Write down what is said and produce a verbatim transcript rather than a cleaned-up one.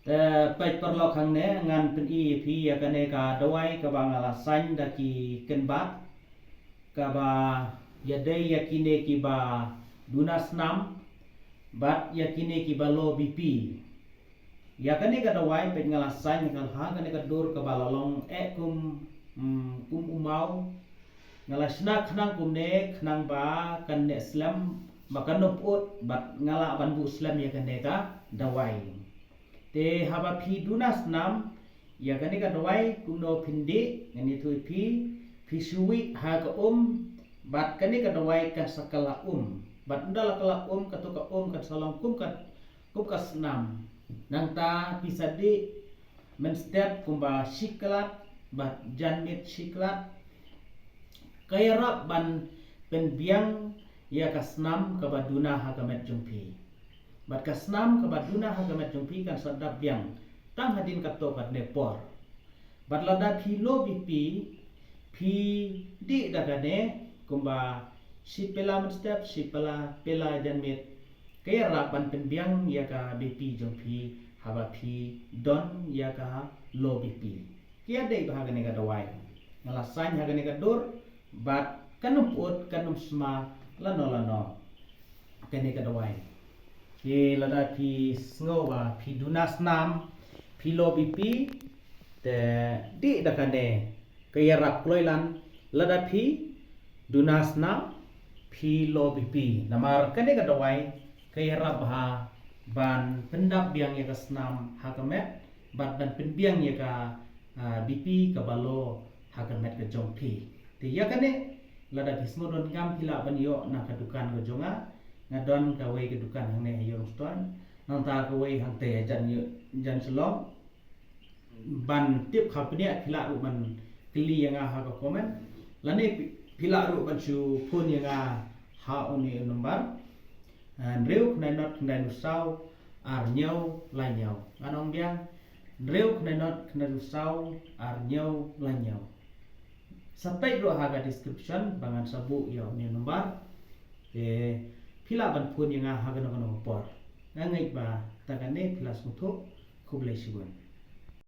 Te peit paralok hangne, ngan pyni ïa phi ïa kane ka dawai kaba nga la sign da ki kynbat, kaba ïadei ïa kine kiba duna snam bad ïa kine kiba low B P. Ïa kane ka dawai peit nga la sign ha kane ka dur kaba la long eh kum, mm, kum u maw. Nga la shna khnang kumne, khnang ba kan neh slem, ba kan ym pyut, bad nga lah ban buh slem ïa kane ka dawai. Te haba phi duna snam ïa kane ka dawai, kumno phin dih? Ngan ïathuh ïa phi. Phi shu wih ha ka um, bad kane ka dawai kan sa kylla um, bad ynda la kylla um, kato ka um kan sa long kum ka, kum ka snam. Nangta phi sa dih mynstep kumba shi klat bad janmiet shi klat. Ka ïarap ban pynbiang ïa ka snam kaba duna ha ka met jong phi. Bad ka snam kaba duna ha ka met jong phi kan sa dap biang tang hadien kato katne por. Bad lada phi low B P, phi dih da kane kumba shi pela mynstep, shi pela, pela janmiet. Ka ïarap ban pynbiang ïa ka B P jong phi haba phi don ïa ka low B P. Ki ïadei bha kane ka dawai. Nga la sign ha kane ka dur, bad kan ym pyut, kan ym sma lano lano kane ka dawai. Te lada phi sngew ba phi duna snam, phi low B P, te dih da kane, ka ïarap kloi lan. Lada phi duna snam, phi low B P. Namar kane ka dawai ka ïarap bha ban pyndap biang ïa ka snam ha ka met, bad ban pynbiang ïa ka, ah, B P kaba low ha ka met ka jong phi. Te ïa kane, lada phi sngewdon kam, phi lah ban ïoh na ka dukan ka jong nga. Nga don kawei ka dukan hangne ha Ïewrungstone, nangta kawei hangtei ha jan, jan Shillong. Ban tip kha bniah, phi lah ruh ban kylli ïa nga ha ka comment, lane phi, phi lah ruh ban shu phone ïa nga ha une u number, ah, hynriew khyndai nod khyndai hynriew saw ar hynñiew lai hynñiew. Ngan ong biang, hynriew khyndai nod khyndai hynriew saw ar hynñiew lai hynñiew. Sa peit ruh ha ka description ba ngan sa buh ïa une u number. Te phi lah ban phone ïa nga ha kano kano ka por. Nga ngeit ba tang kane phi la sngewthuh. Khublei shibun.